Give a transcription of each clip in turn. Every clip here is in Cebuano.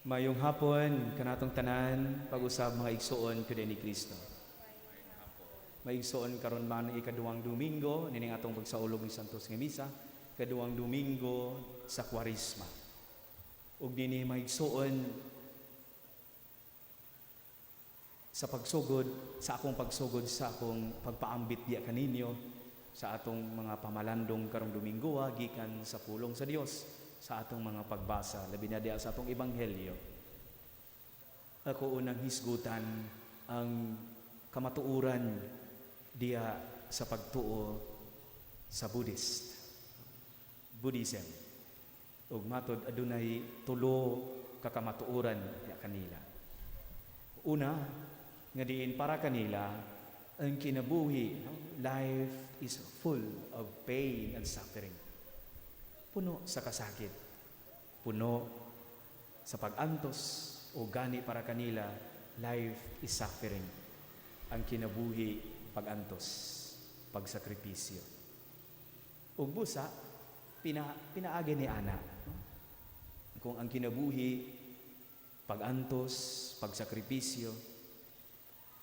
Mayong hapon kanatong tanan, pag-usab mga igsuon ko ni Kristo. Mga igsuon, karon man ang ikaduhang Domingo nining atong pagsaulog ni Santos nga Misa, kaduhang Domingo sa Kwaresma. Ug nini, mga igsuon, sa pagsugod sa akong pagsugod sa akong pagpaambit diya kaninyo sa atong mga pamalandong karong Domingo gikan sa pulong sa Dios, sa atong mga pagbasa, labi na diya sa atong ebanghelyo. Ako unang hisgutan ang kamatuoran diya sa pagtuo sa Buddhism. Ug matod adunay tulo ka kamatuoran diya kanila. Una, nga diin para kanila ang kinabuhi, no? Life is full of pain and suffering. Puno sa kasakit, puno sa pag-antos, o gani para kanila, life is suffering. Ang kinabuhi, pag-antos, pagsakripisyo. Ug busa, pinaagi ni ana. Kung ang kinabuhi, pag-antos, pagsakripisyo,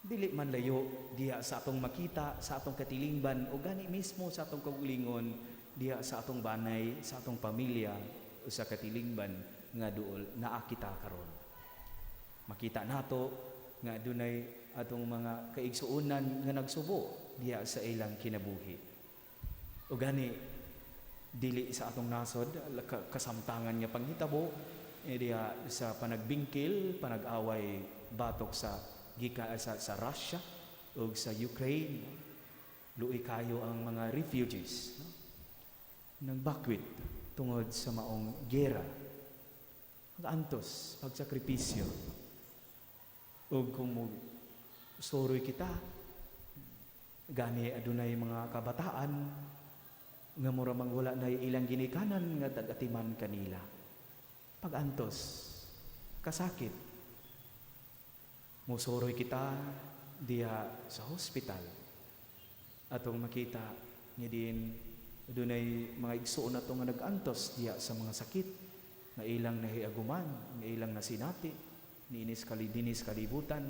dili man layo diha sa atong makita, sa atong katilingban, o gani mismo sa atong kaugalingon, diha sa atong banay, sa atong pamilya, o sa katilingban nga duol naa kita karon. Makita nato nga adunay atong mga kaigsuonan nga nagsubo diha sa ilang kinabuhi. O gani dili sa atong nasod kasamtangan nga panghitabo diha sa panagbingkil, panag-away batok sa gika sa Russia ug sa Ukraine. Luoy kayo ang mga refugees, no? Nagbakwit tungod sa maong gera. Pag-antos, pagsakripisyo. Ug kung mo suroy kita, gani adunay mga kabataan nga mura mang wala na ilang ginikanan nga dag-atiman kanila. Pag-antos, kasakit. Musuroy kita diha sa hospital. Atong makita nga diin adunay mga igsuon nato nga nag-antos diha sa mga sakit nga ilang nahiaguman, nga ilang nasinati niinis kali dinis kalibutan.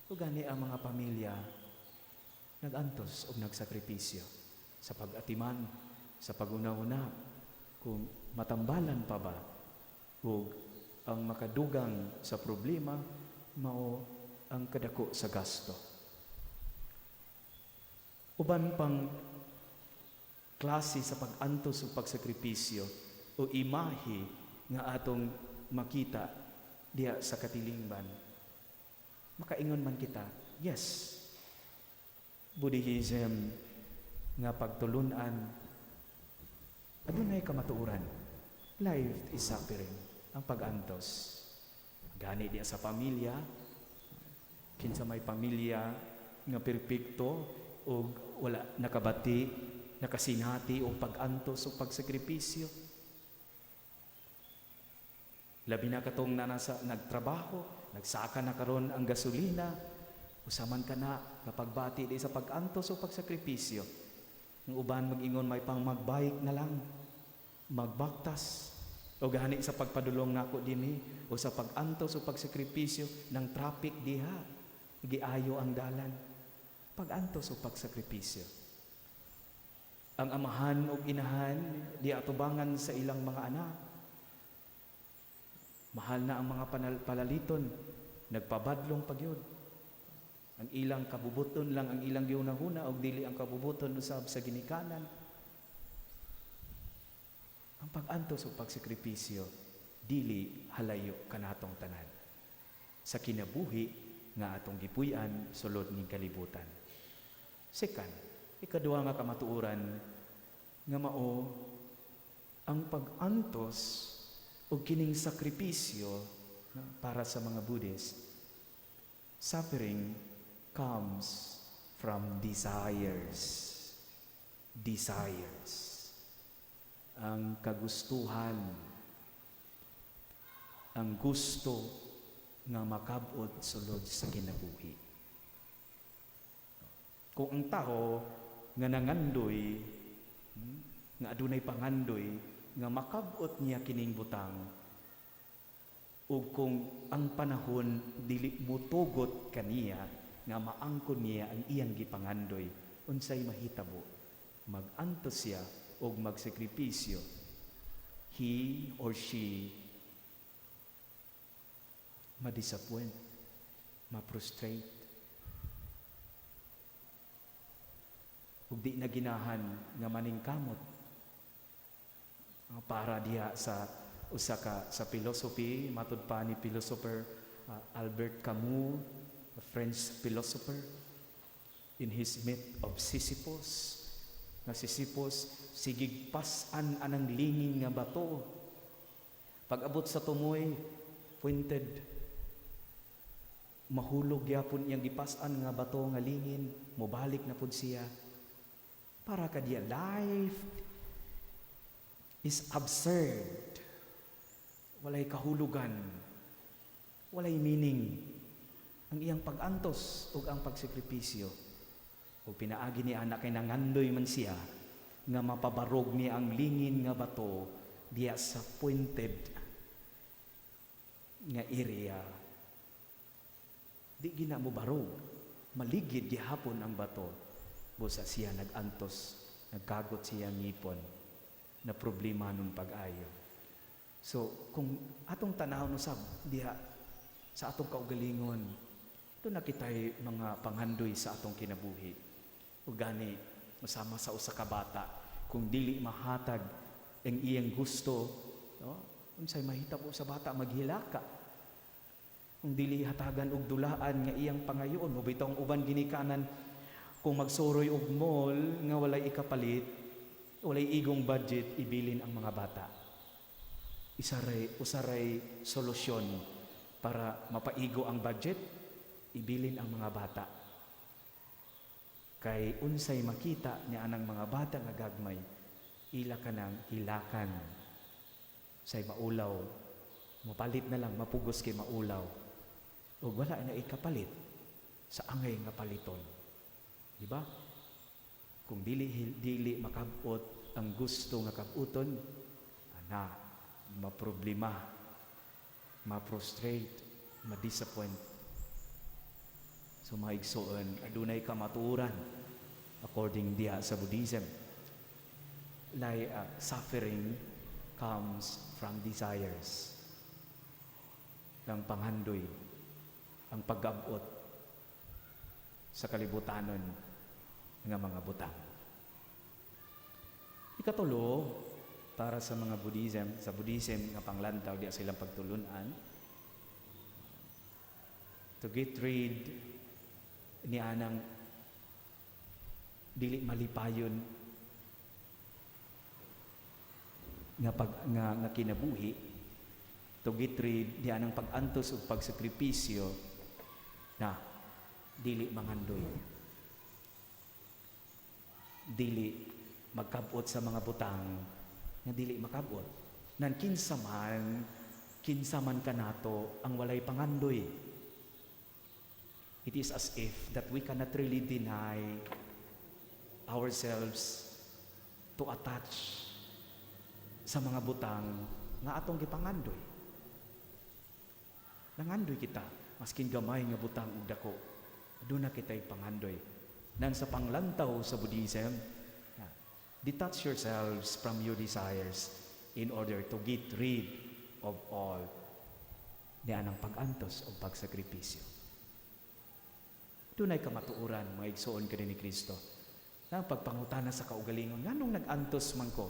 Ug gani ang mga pamilya nag-antos og nagsakripisyo sa pag-atiman, sa pag-una-una kung matambalan pa ba, ug ang makadugang sa problema mao ang kadako sa gasto. Uban pang klase sa pag-antos ug pagsakripisyo o imahe nga atong makita diha sa katilingban. Makaingon man kita, yes, Buddhism nga pagtulunan adunay kamatuoran. Life is suffering, ang pag-antos. Gani diha sa pamilya, kinsa may pamilya nga perpekto o wala nakabati, nakasinati o pag-antos o pagsakripisyo? Labi na katong na nasa nagtrabaho, nagsaka na karon ang gasolina, usa man ka na kapagbati di sa pag-antos o pagsakripisyo. Ang uban mag-ingon may pang magbike na lang, magbaktas. O gani sa pagpadulong nako dinhi o sa pag-antos o pagsakripisyo ng traffic diha, giayo ang dalan. Pag-antos o pagsakripisyo. Ang amahan o inahan di atubangan sa ilang mga anak. Mahal na ang mga palaliton, nagpabadlong pagyud. Ang ilang kabubuton lang ang ilang giunahuna og dili ang kabubuton usab sa ginikanan. Ang pag-antos o pagsakripisyo dili halayo kanatong tanan sa kinabuhi nga atong gipuy-an sulod ning kalibutan. Second, ikaduha nga kamatuoran nga mao ang pag-antos o kining sakripisyo, no, para sa mga Buddhist, suffering comes from desires. Desires. Ang kagustuhan, ang gusto nga makabot sulod sa kinabuhi. Kung ang tao nga nangandoy, nga adunay pangandoy nga makabot niya kining butang, Ug kung ang panahon dili mutugot kaniya nga maangkon niya ang iyang gipangandoy, unsay mahitabo? Mag-antos siya og magsakripisyo. He or she ma-disappoint, ma-frustrate. Ug di na ginahan nga maningkamot. Para diha sa usa ka sa philosophy, matud pa ni philosopher Albert Camus, a French philosopher, in his Myth of Sisyphus, nga Sisyphus sigig pas-an anang lingin nga bato. Pag-abot sa tumoy, pointed, mahulog gyapon iyang gipas-an nga bato nga lingin, mobalik na pud siya. Para kadiya, life is absurd. Walay kahulugan. Walay meaning. Ang iyang pag-antos ug ang pagsakripisyo. Ug pinaagi ni ana kay nangandoy man siya nga mapabarog niya ang lingin nga bato diya sa pointed nga area. Di gina mo barog. Maligid gihapon ang bato. Busa siya nag-antos, nagkagot siya ngipon na problema nun pag-ayo. So, kung atong tanaw no sab diha sa atong kaugalingon, doon na kita'y mga panghandoy sa atong kinabuhi. O gani, masama sa usa ka bata, kung dili mahatag ang iyang gusto, no? Unsay mahitabo sa bata, maghilaka. Kung dili hatagan og dulaan nga iyang pangayoon, mo bitaw ang uban ginikanan, kung magsuroy og mall nga walay ikapalit, walay igong budget, ibilin ang mga bata. Usaray solusyon para mapaigo ang budget, ibilin ang mga bata. Kay unsay makita niya anang mga bata nga gagmay, ila ka nang hilakan. Say maulaw, mapalit na lang, mapugos kay maulaw. O wala na ikapalit sa angay nga paliton. Di ba? Kung dili makabot ang gusto nga kabuton, ana, maproblema, ma-frustrate, ma-disappoint. So mga igsoon, adunay kamatuoran according diha sa Buddhism. Like, suffering comes from desires. Ang panghandoy, ang pag-abot sa kalibutanon nga mga butang. Ikatulo, para sa mga Buddhism, sa Buddhism nga panglantaw diha silang pagtulunan, to get rid ni anang dili malipayon nga pag nga kinabuhi, to get rid ni anang pag-antos ug pagsakripisyo na dili mangandoy, dili magkabot sa mga butang nga dili makabot. Nan kinsa man kanato ang walay pangandoy? It is as if that we cannot really deny ourselves to attach sa mga butang nga atong gipangandoy. Nangandoy kita, maskin gamay nga butang ug dako, aduna kita'y pangandoy. Nan sa panglantaw sa Buddhism, detach yourselves from your desires in order to get rid of all ni anang pag-antos o pagsakripisyo. Dunay kamatuoran, mga igsoon kini ni Kristo. Na pagpangutana sa kaugalingon, nganong nag-antos man ko?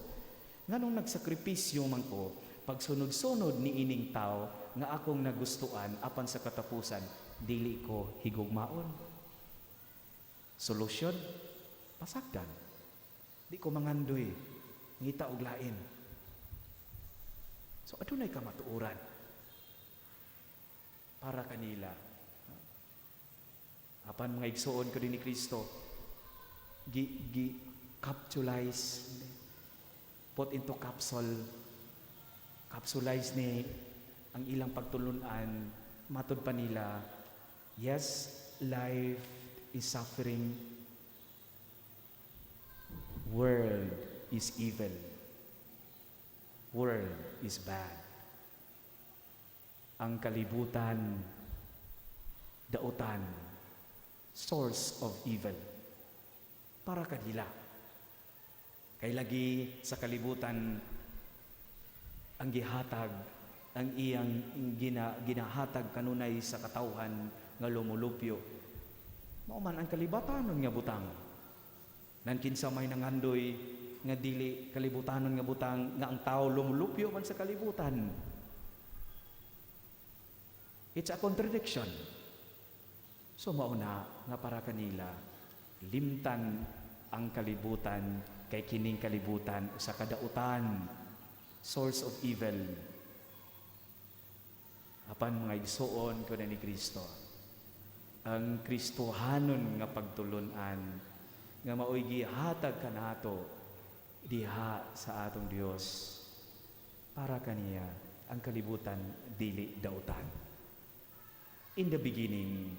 Nganong nagsakripisyo man ko? Pagsunod-sunod ni ining tao nga akong nagustuan apan sa katapusan dili ko higugmaon. Solusyon? Pasagdan. Di ko mangandoy. Ngita og lain. So adunay kamatuoran para kanila. Apan mga igsoon ko din ni Kristo, gi capsulize, put into capsule, capsulize ni ang ilang pagtulunan, matud pa nila, yes, life is suffering, world is evil, world is bad. Ang kalibutan, dautan, source of evil. Para kanila. Kay lagi sa kalibutan ang gihatag, ang iyang ginahatag kanunay sa katawhan nga lumulupyo. Mao man ang kalibutanon nga butang. Nan kinsa may nangandoy nga dili kalibutanon nga butang nga ang tao lumulupyo man sa kalibutan? It's a contradiction. So mao na nga para kanila, limtan ang kalibutan kay kining kalibutan usa ka dautan, source of evil. Apan, mga igsuon ko na ni Kristo, ang Kristohanon nga pagtulunan nga maoy gihatag kanato diha sa atong Dios, para kaniya ang kalibutan dili dautan. In the beginning,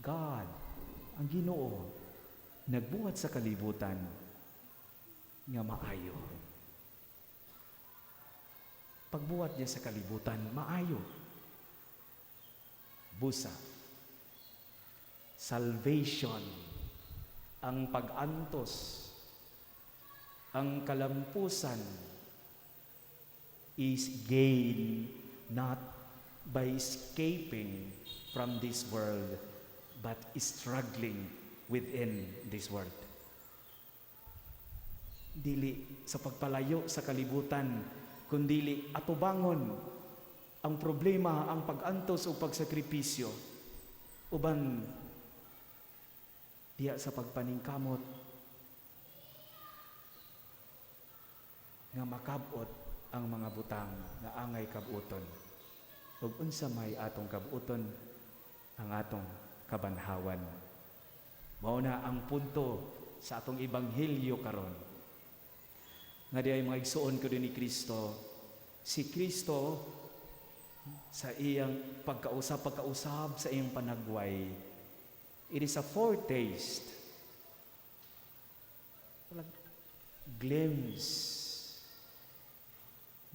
God, ang Ginoo, nagbuhat sa kalibutan nga maayo. Pagbuhat niya sa kalibutan, maayo. Busa, salvation, ang pag-antos, ang kalampusan is gained not by escaping from this world, but struggling within this world. Dili sa pagpalayo sa kalibutan, kundili atubangon ang problema, ang pag-antos o pagsakripisyo, uban diya sa pagpaningkamot nga makabot ang mga butang nga angay kabuton. Ug unsa may atong kabuton? Ang atong kabanhawan. Mao na ang punto sa atong ebanghelyo karon. Nga diay, mga igsuon ko din ni Kristo, si Kristo sa iyang pagkausap, pagkausab sa iyang panagway, it is a foretaste. Walang glimpse.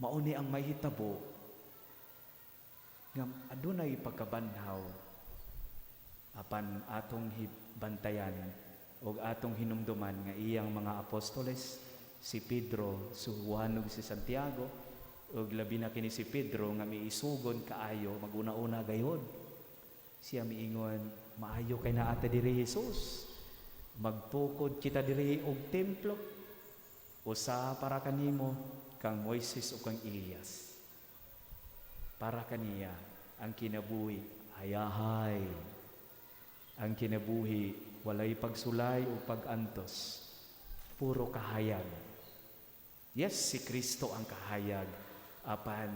Mao ni ang mahitabo nga adunay pagkabanhaw, apan atong bantayan ug atong hinumduman nga iyang mga apostoles, si Pedro, si Juan ug si Santiago, ug labi na kini si Pedro nga miisugon kaayo, maguna-una gayod siya miingon, "Maayo kay naa ta diri, Jesus. Magtukod kita diri og templo, usa para kanimo, kang Moises ug kang Elias." Para kaniya ang kinabuhi hayahay. Ang kinabuhi walay pagsulay o pagantos. Puro kahayag. Yes, si Kristo ang kahayag. Apan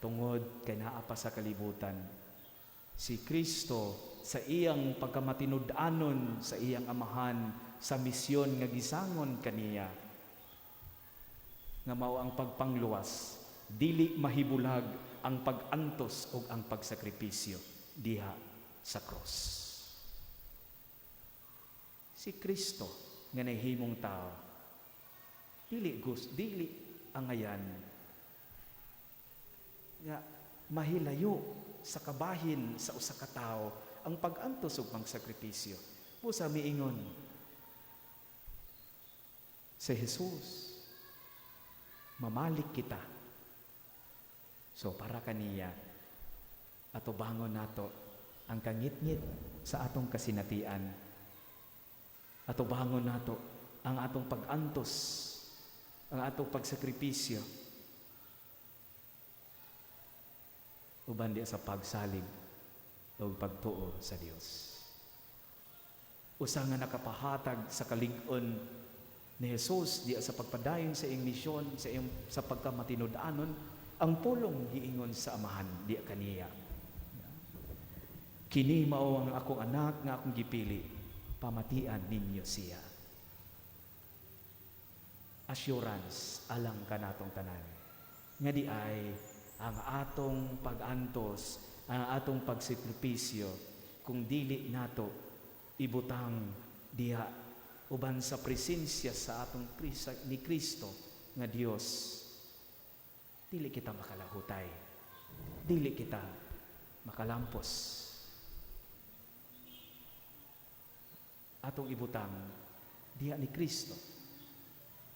tungod kay naa pa sa kalibutan, si Kristo sa iyang pagkamatinud-anon sa iyang amahan sa misyon nga gisangon kaniya nga mao ang pagpangluwas, dili mahibulag ang pag-antos ug ang pagsakripisyo diha sa cross. Si Kristo nga nahimong tao, dili dili angayan nga mahilayo sa kabahin sa usa ka tawo ang pag-antos ug pagsakripisyo. Busa miingon si Jesus, "Mamalik kita." So para kaniya, atubangon nato ang kangitngit sa atong kasinatian. Atubangon nato ang atong pag-antos, ang atong pagsakripisyo uban di sa pagsalig o pagtuo sa Dios. Usa nga nakapahatag sa kalig-on ni Jesus diya sa pagpadayon sa iyang misyon, sa pagkamatinud-anon, ang pulong giingon sa Amahan diya kaniya. "Kini mao ang akong anak nga akong gipili, pamatian ninyo siya." Assurance alang kanatong tanan. Nga di ay ang atong pag-antos, ang atong pagsakripisyo, kung dili nato ibutang diha uban sa presensya sa atong ni Kristo nga Dios, dili kita makalahutay. Dili kita makalampos. Atong ibutang diha ni Kristo.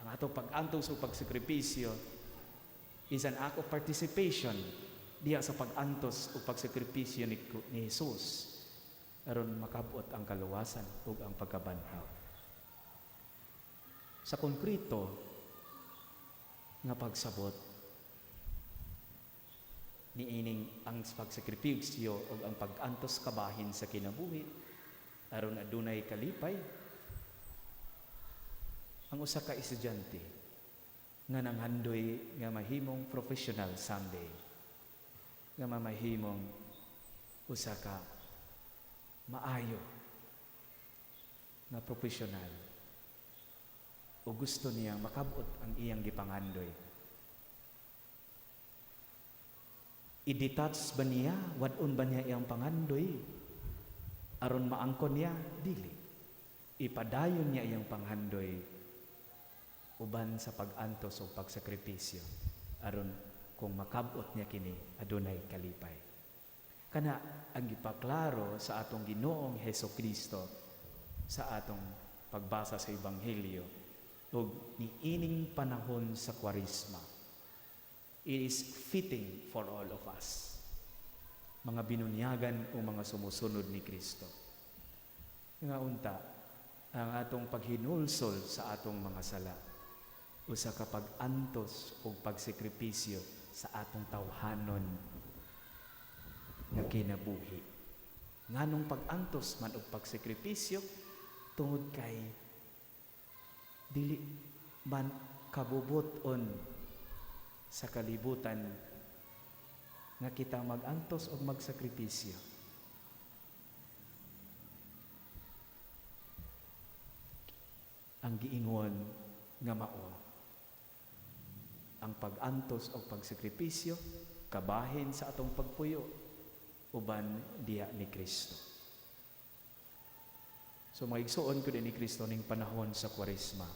Ang atong pag-antos o pagsakripisyo is an act of participation diha sa pag-antos o pagsakripisyo ni Jesus aron makabot ang kaluwasan ug ang pagkabanhaw. Sa konkreto nga pagsabot niining ang pagsakripisyo ug ang pag-antos kabahin sa kinabuhi aron adunay kalipay, ang usa ka estudyante nga nanghandoy nga mahimong professional someday, nga mamahimong usa ka maayo nga professional, o gusto niya makabot ang iyang gipangandoy. I-detach ba niya? Wadon ba niya iyang pangandoy? Aron maangkon niya? Dili. Ipadayon niya iyang panghandoy uban sa pag-antos o pagsakripisyo aron kung makabot niya kini adunay kalipay. Kana ang gipaklaro sa atong Ginoong Heso Kristo sa atong pagbasa sa Ebanghelyo ug niining panahon sa Kwaresma. It is fitting for all of us, mga binunyagan o mga sumusunod ni Kristo, nga unta ang atong paghinulsol sa atong mga sala usa ka pag-antos o pagsakripisyo sa atong tawhanon nga kinabuhi. Nganong pag-antos man og pagsakripisyo? Tungod kay dili man kabubut-on sa kalibutan nga kita mag-antos og magsakripisyo. Ang giingon nga mao ang pag-antos o pagsakripisyo kabahin sa atong pagpuyo uban diha ni Kristo. So maigsuon ko din ni Kristo ning panahon sa Kwaresma.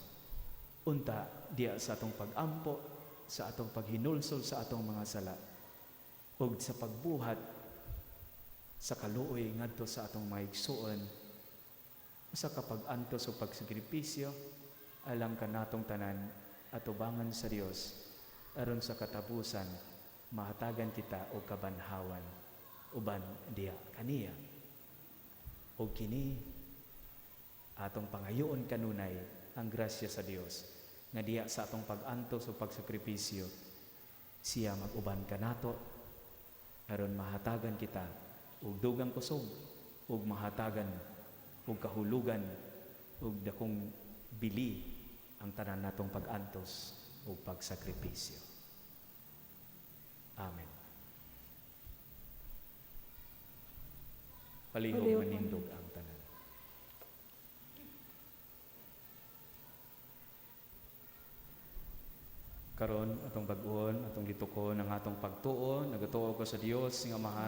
Unta diha sa atong pag-ampo, sa atong paghinulsol sa atong mga sala, ug sa pagbuhat sa kaluoy ngadto sa atong maigsuon, sa kapag-antos o pagsakripisyo alang kanatong tanan atubangan sa Dios aron sa katapusan mahatagan kita og kabanhawan uban diha kaniya. Og kini atong pangayoon kanunay ang grasya sa Dios nga diha sa atong pag-antos o pagsakripisyo siya mag-uban kanato aron mahatagan kita og dugang kusog ug mahatagan og kahulugan ug dakong bili ang tanan natong pag-antos ug pagsakripisyo. Amen. Palihog manindog ang tanan. Karon atong bag-on, atong gitukon ang atong pagtuo, nagatuo ko sa Dios nga Amahan.